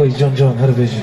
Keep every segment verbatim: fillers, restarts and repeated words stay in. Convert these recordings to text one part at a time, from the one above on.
Wey can can her bêjî.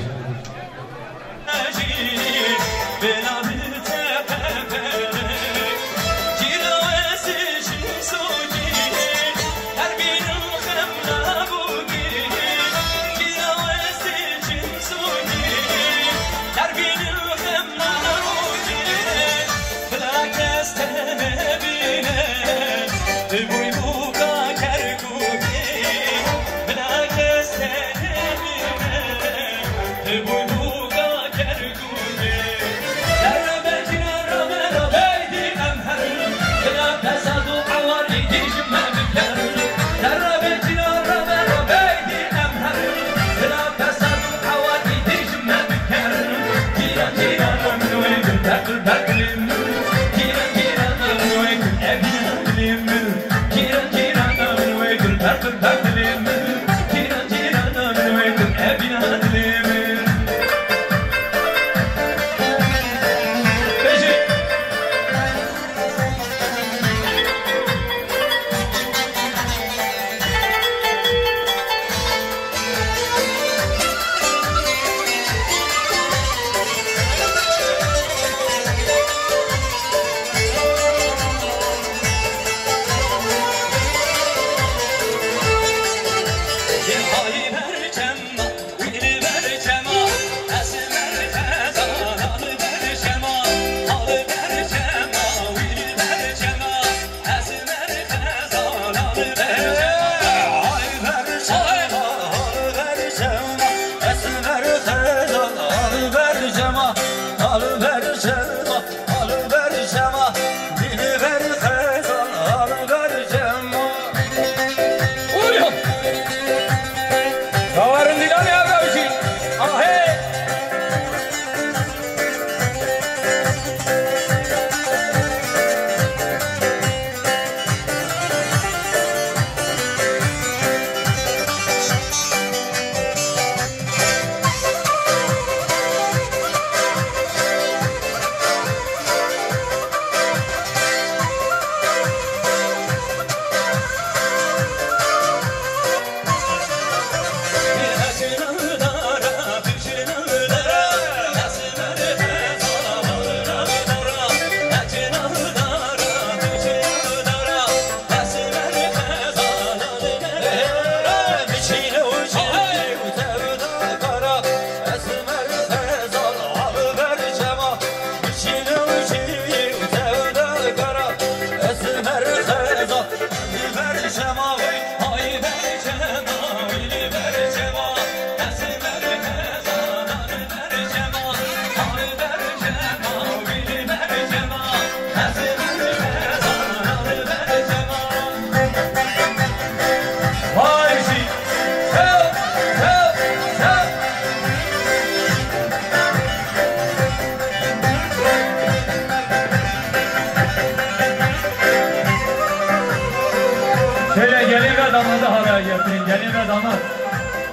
Şöyle gelin ve damadı halaya getirin. Gelin ve damat.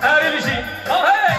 Eril işi. Ahey!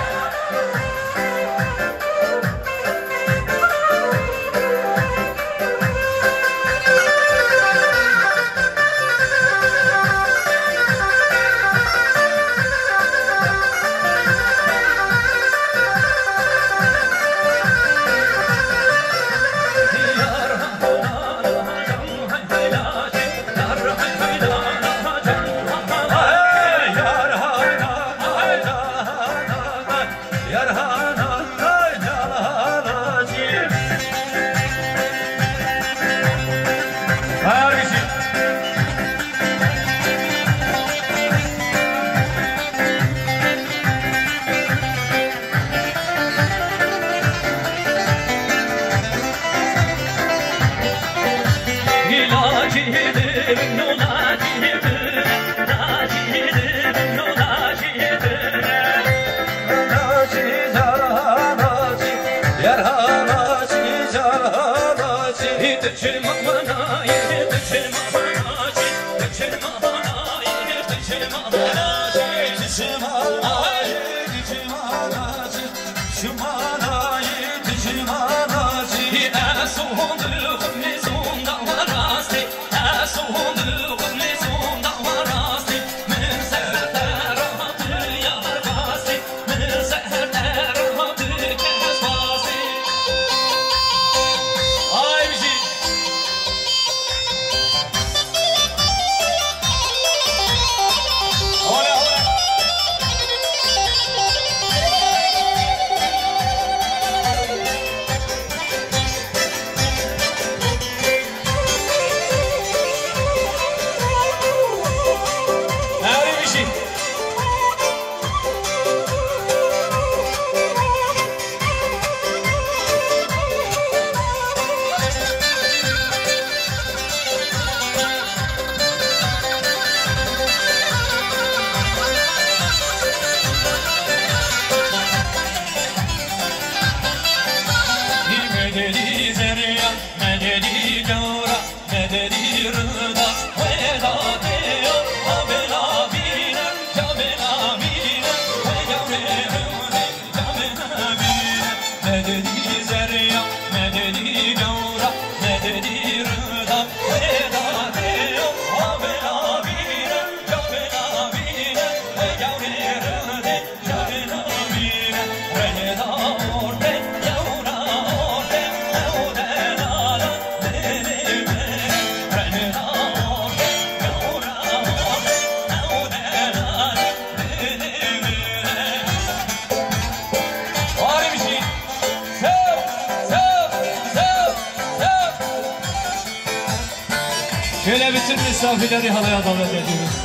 Şöyle bütün misafirleri halaya davet ediyoruz.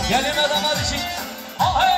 Gelin adama düşün. Ahey!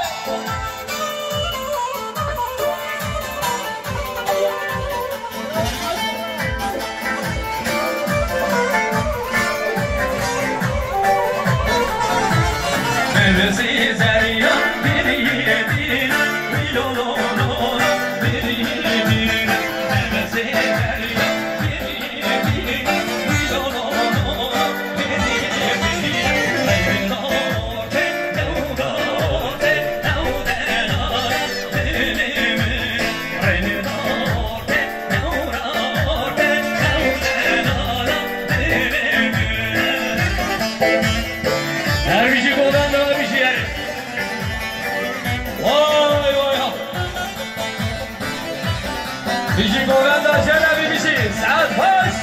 Her bijî govenda bijî. Vay vay ha. Bijî govenda jene bijî. Saet baş.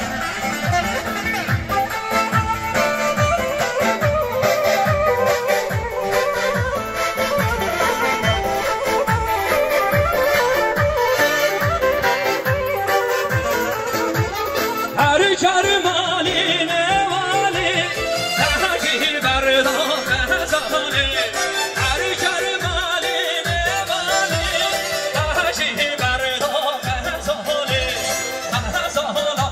Her çar malê nevalê, daha jî berda xezalê. Her çar malê nevalê, daha jî berda xezalê. Xezala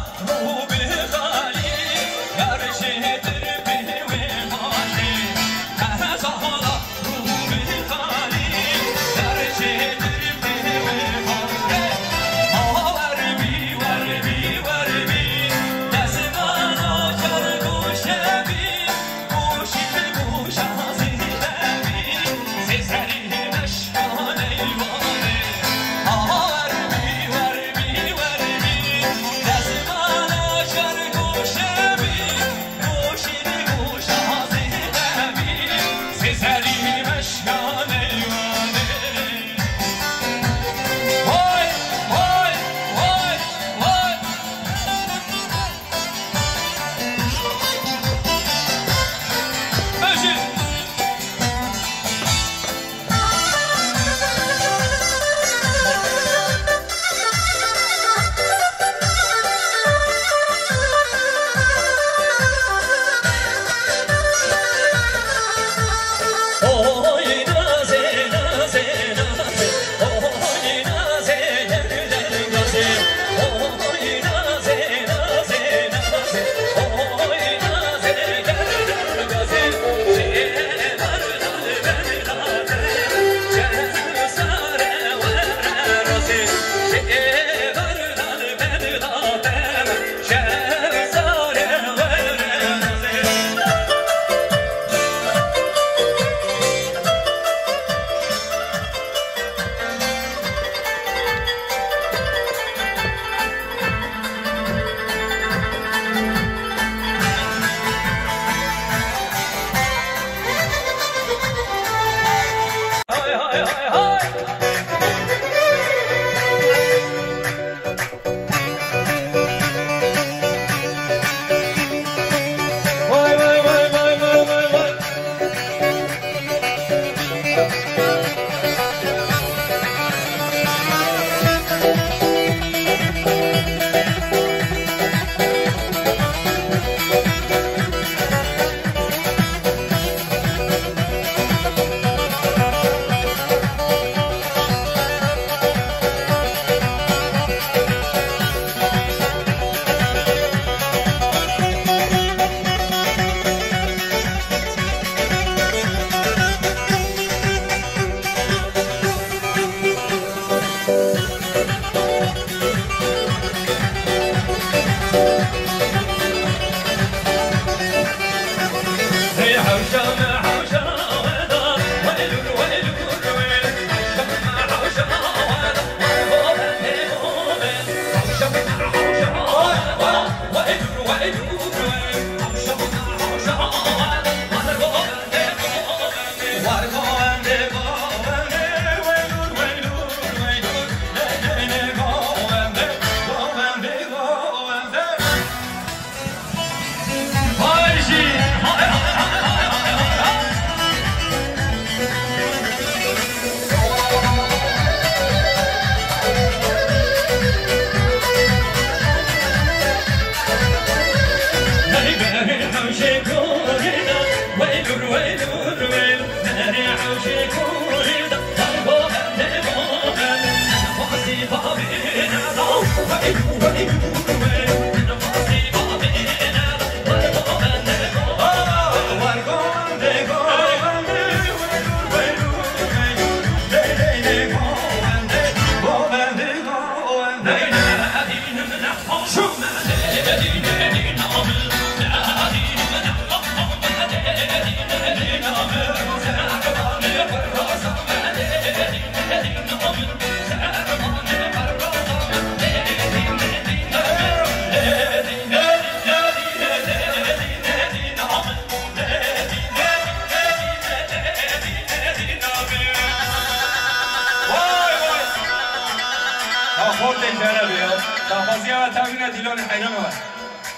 Xortê Kerem ya. Daxwaziya we tevîne dîlanê heyran we.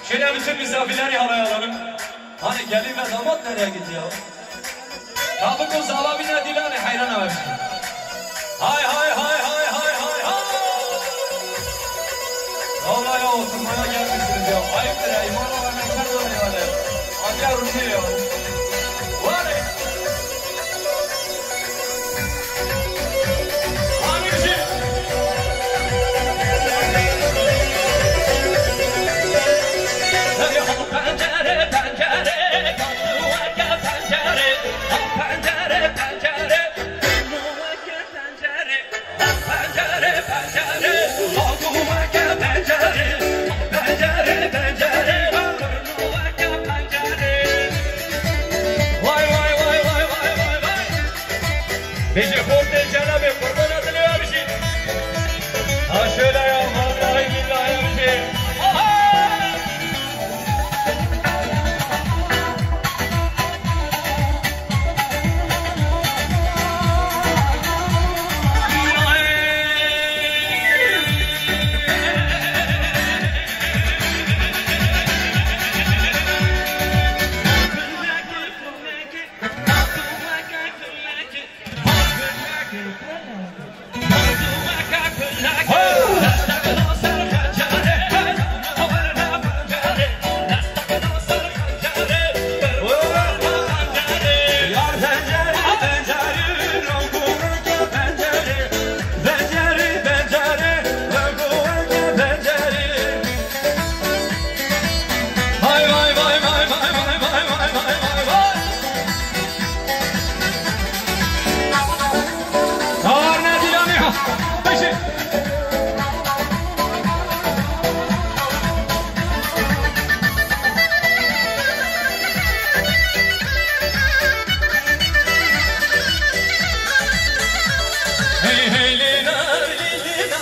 Şöyle bütün misafirleri halay alalım. Hani gelin ve damat nereye gitti ya? Kapı kol sağlamine dîlanê heyran we. Hay hay hay hay hay hay hay. Vallahi ya oturmaya gelmişsiniz ya. Ayıptır ya. İman var ne kadar yani. Acı Rusya ya. Var ya. Vay, vay, vay, vay, vay, vay, vay. Bêje xortê cenabê qurbana dilê we bijî. Ha şöyle ya, vallahi billahi ya bijî. Aha! Vay, vay, vay, vay. Arne Dilani. Beşi. Hey, hey, Lina, Lina, Lina.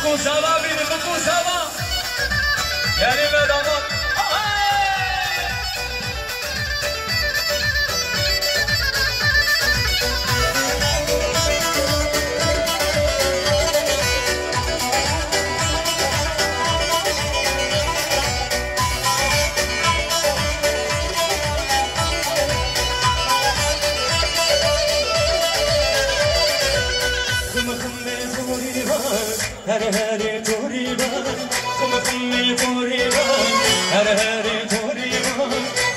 Bikû sava bînin, bikû sava. Gelî ve damat. Her herê torî ban, xum xumê torî ban, her herê torî ban,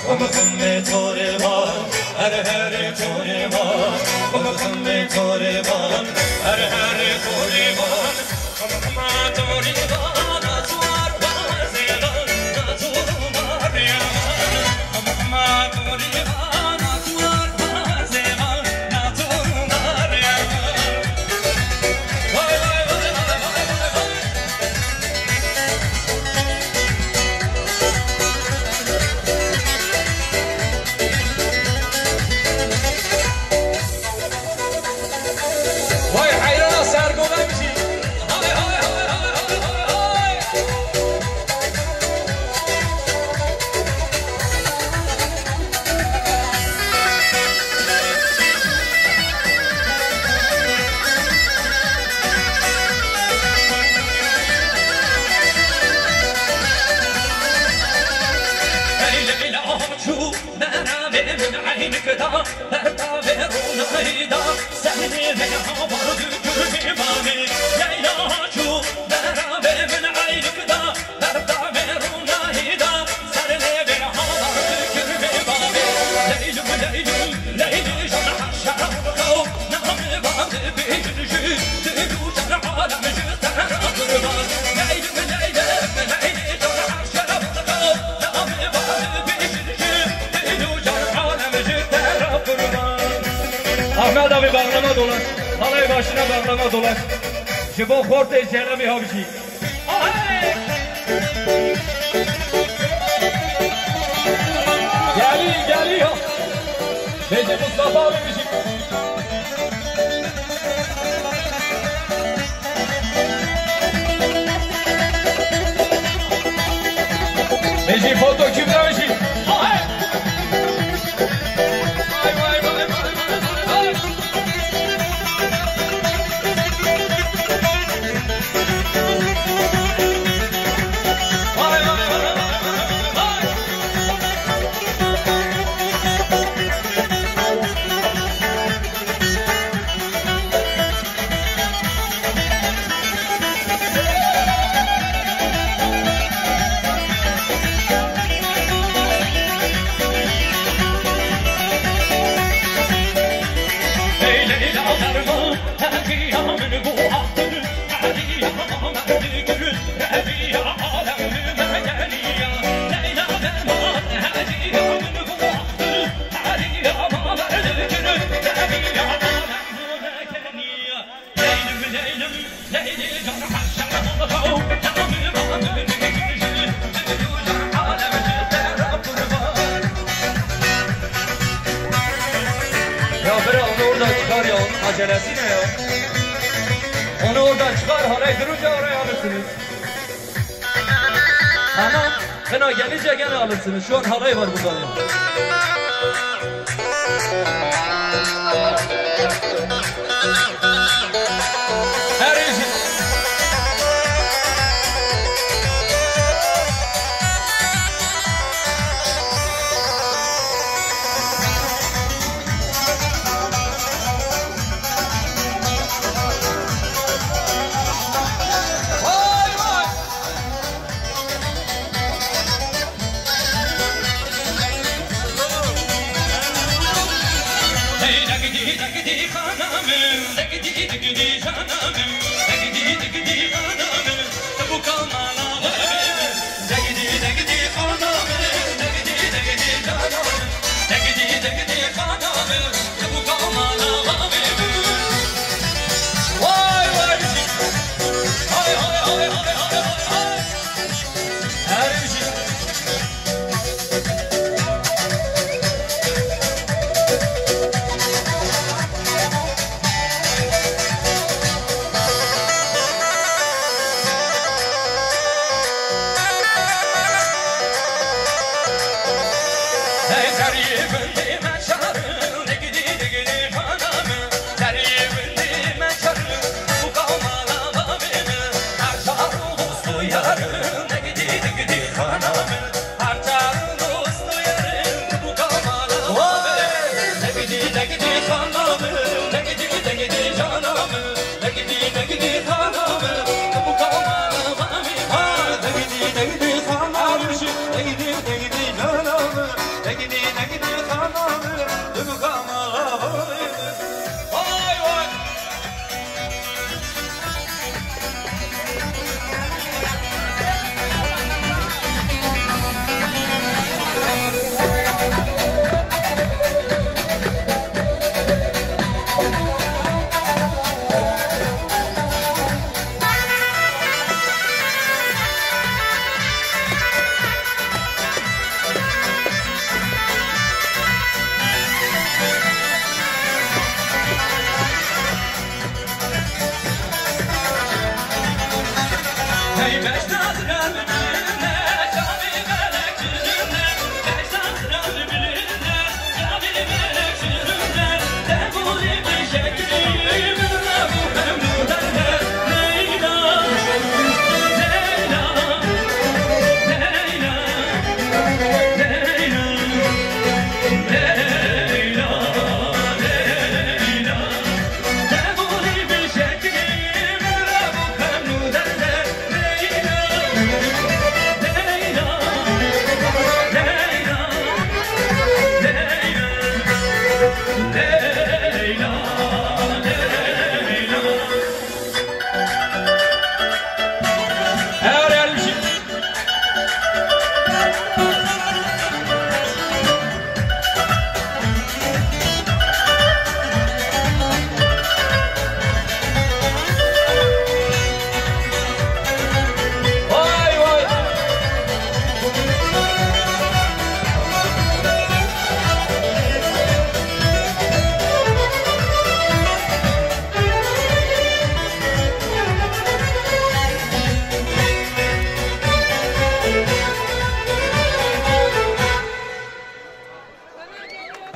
xum xumê torî ban, her herê torî ban, xum xumê torî ban, her herê torî ban, xum xumê torî ban, na tuar ban zêlan, na tuar ban rêyan, xum xumê torî ban, na tuar ban zêlan, na tuar ban rêyan. Vay heyrana sergobe bijî. Hay, hay, hay. Leyla çû, meramê min eynik da, berda vê ronahî da, sehnê vê havar dikir vê bavê. Leyla çû, meramê min eynik da, berda vê ronahî da, sehnê vê havar dikir vê bavê. Leylim, leylim, leyli jan her şerab xew, namê bavê bêjin jî, dil û can alem ji te re qurban. Leylim, leylim, leyli jan her şerab xew, namê bavê bêjin jî, dil û can alem ji te re qurban. Ahmet abi bağlama dolaş. Halayê başine bağlama dolaş. Ji bo xortê Celemê ha bijî. Gelî, gelî ya. Bêje Mustafa abi bijî. Bêje foto Kübra bijî. Vay, vay, vay, vay, vay, vay. Ya bira, onu oradan çıkar ya, onun acelesi ne ya? Onu oradan çıkar, halay durunca oraya alırsınız. Tamam. Xina gelîce gene alırsınız. Şu an halay var burada ya. Her iş.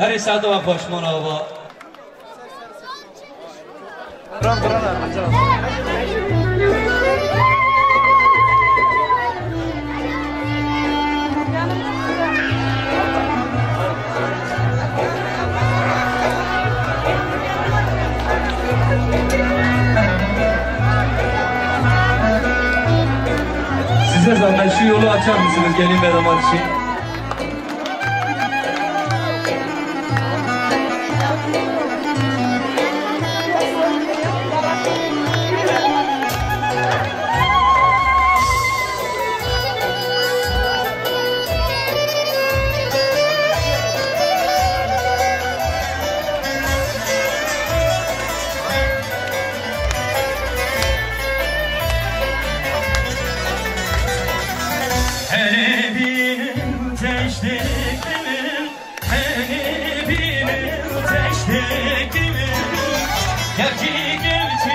Herê saeta we xweş, mona ava. Size zahmet şu yolu açar mısınız gelin ve damat için? Hele bînim teştekî min, hele bînim teştekî min. Gerçî, gerçî,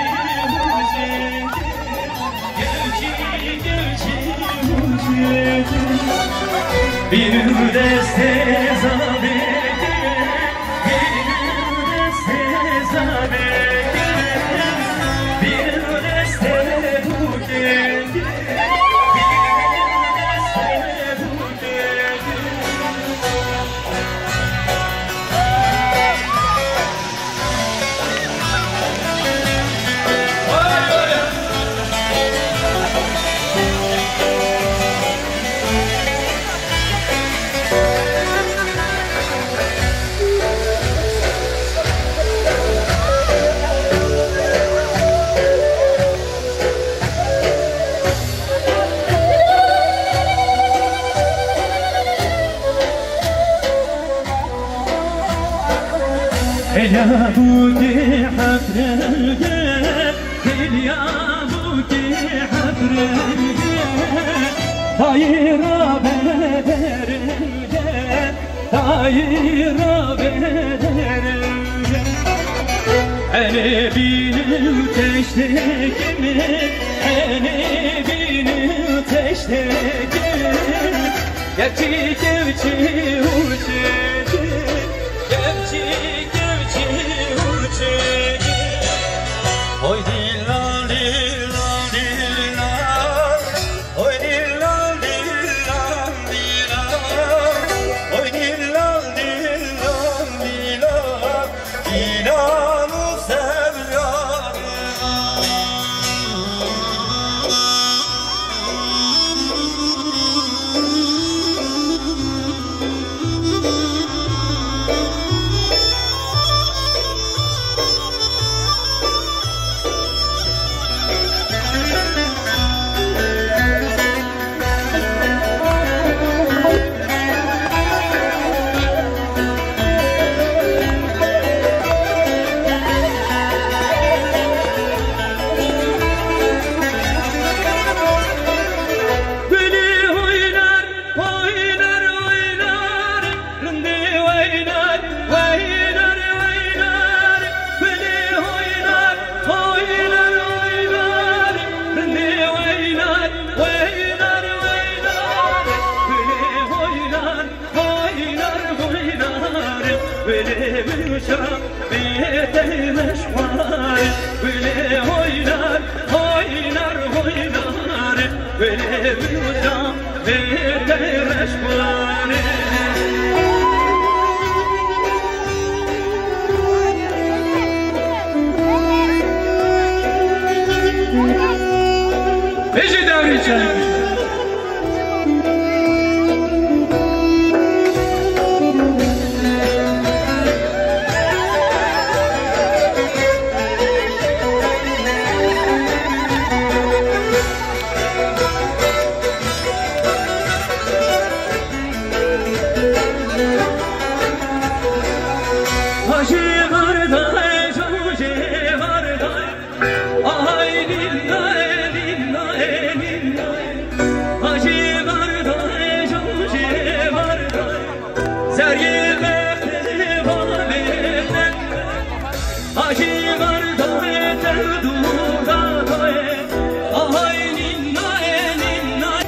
gerçî, gerçî, bînim destê zavê. Hêliya bûkê hefrenge, hêliya bûkê hefrenge, tayê rabe derenge, tayê rabe derenge. Enê bînim teştekî min, enê bînim teştekî min. Gerçî kevçî û çêçî, gerçî kevçî û çêçî. Oy dîla, dîla, dîla. Oy dîla, dîla, dîla. Oy dîla, dîla, dîla. Dîlan û sevdayê. Gulê oynar, oynar, oynar, rindê weynar, weynar, weynar. Gulê oynar, oynar, oynar, rindê weynar, weynar, weynar. Gulê oynar, oynar, oynar, gulê wî şa bê te reşxwar. Gulê oynar, oynar, oynar, gulê wî şa bê te reşxwar. Bêje dewrê çend. Hacı kardeş, hoca kardeş. Ay, lillay, lillay, lillay. Hacı kardeş, hoca kardeş. Serî bextê balê. Hacı kardeş, tev dûda dayê. Ay, lillay, lillay.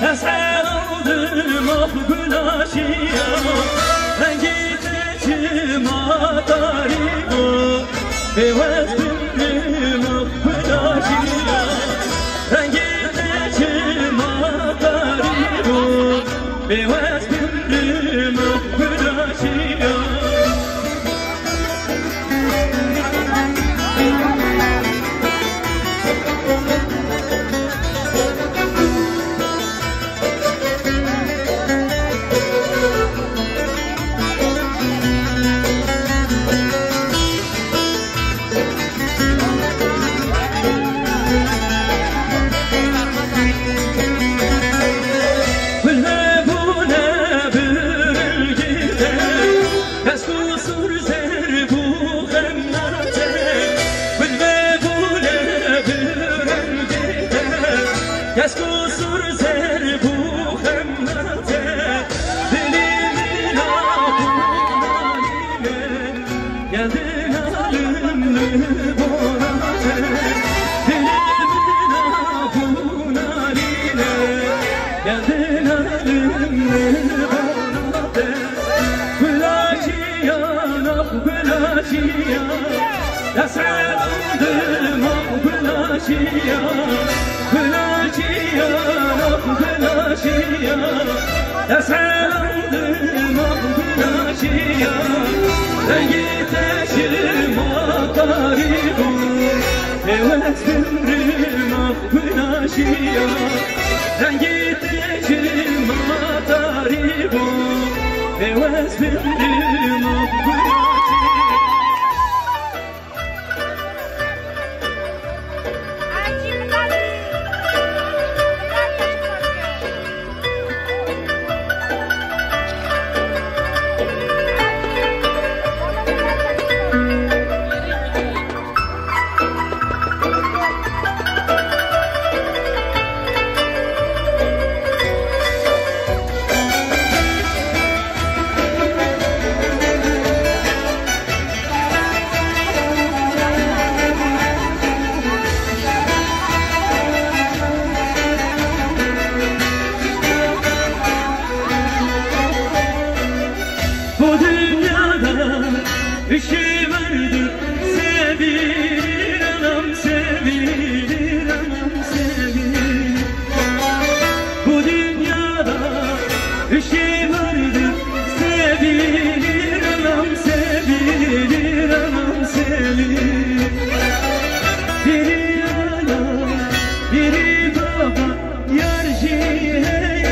Ez helaldim ah gulaşiya, rengî te çima tarî bû, pêwest bimrim ah gulaşiya, rengî te çima tarî bû, pêwest bimrim ah gulaşiya. Kes qusur zer bû xem nate, gul ve bûle bi rengê te. Kes qusur zer bû xem nate, dilê min a xwe nalîne. Geldin halim li bona te, dilê min a xwe nalîne. Geldin halim li bona te. Gulaçiya, nah gulaçiya, dest elandim ah gulaçiya. Gulaçiya, nah gulaçiya, dest elandim ah gulaçiya. Rengî te çima tarî bû, pêwest bimrim ah gulaçiya. Rengî te çima tarî bû, pêwest bimrim ah gulaçiya. Bu dünyada bir şey vardır, sevilir anam, sevilir anam, sevilir. Bu dünyada bir şey vardır, sevilir anam, sevilir anam, sevilir. Biri ana, biri baba, yar jî, hey,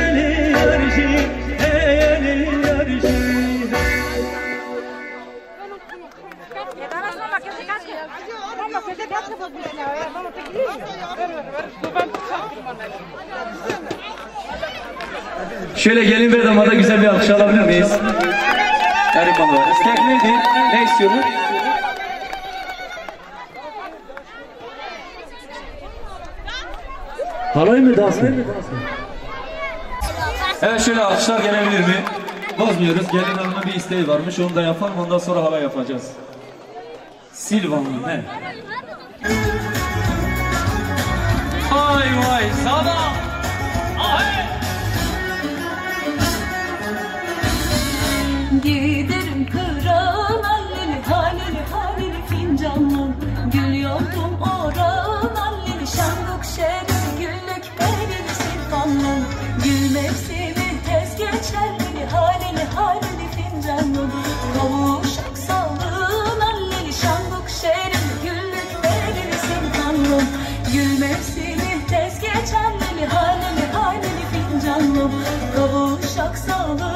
yar jî, hey, yar jî. Şöyle gelin ve damada güzel bir alkış alabilir miyiz? Garip baba. İstek neydi? Ne istiyorlar? Halay mı, dans mı? Evet, şöyle alkışlar gelebilir mi? Bozmuyoruz. Gelin hanımın bir isteği varmış. Onu da yapalım. Ondan sonra halay yapacağız. Silvanlı, he. Vay vay, sana. Ahe. Giderim kıra, lallili, halili, halili fincanlı. Gül yoldum ora, lallili, şanguk şerin, güllük perili, silvanlı. Gül mevsimi tez geçer, lili, halili, halili fincanlı. Kavuşak sallı, lallili, şanguk şerin, güllük perili, silvanlı. Gül mevsimi tez geçer, lili, halili, halili fincanlı. Kavuşak sallı,